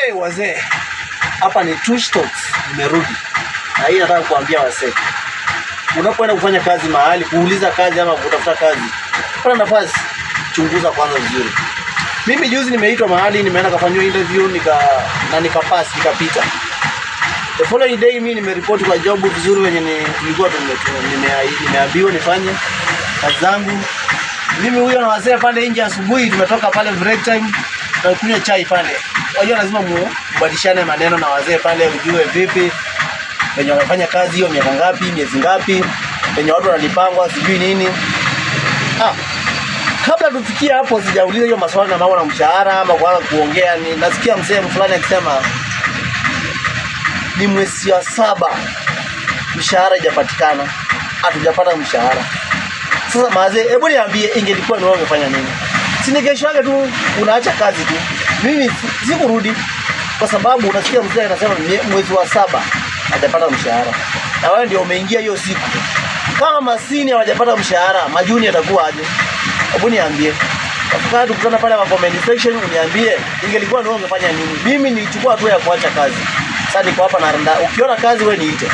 Hey, wazee, hapa ni Tush Talks, nimerudi na hii nataka kuambia wazee, unapoenda kufanya kazi mahali, kuuliza kazi ama kutafuta kazi, pata nafasi, chunguza kwanza vizuri. Mimi juzi nimeitwa mahali, nimeenda kafanywa interview na nikapass, nikapita. The following day mimi nimeripoti kwa job vizuri wenye tulikuwa nimeambiwa nifanye kazi zangu. Mimi huyo na wazee pale nje asubuhi, tumetoka pale break time, tunakunywa chai pale. Unajua lazima mubadilishane maneno na wazee pale, ujue vipi venye wamefanya kazi hiyo miaka ngapi, miezi ngapi, venye watu wanalipangwa, sijui nini. Kabla tufikie hapo, sijauliza hiyo maswali na mambo na mshahara ama kuanza kuongea, ni nasikia mzee fulani akisema ni mwezi wa 7 mshahara haijapatikana, hatujapata mshahara. Sasa mazee, hebu niambie, ingelikuwa ni wewe ungefanya nini? Si ni kesho yake tu unaacha kazi tu. Mimi sikurudi kwa sababu unasikia mzee anasema mwezi wa 7 hajapata mshahara. Na wewe ndio umeingia hiyo siku. Kama masini hawajapata mshahara, majuni atakuwa aje? Hebu niambie. Tafadhali tukutana pale kwa comment section uniambie ingelikuwa ni wewe ungefanya nini. Mimi nilichukua hatua ya kuacha kazi. Sasa niko hapa na randa. Ukiona kazi wewe niite.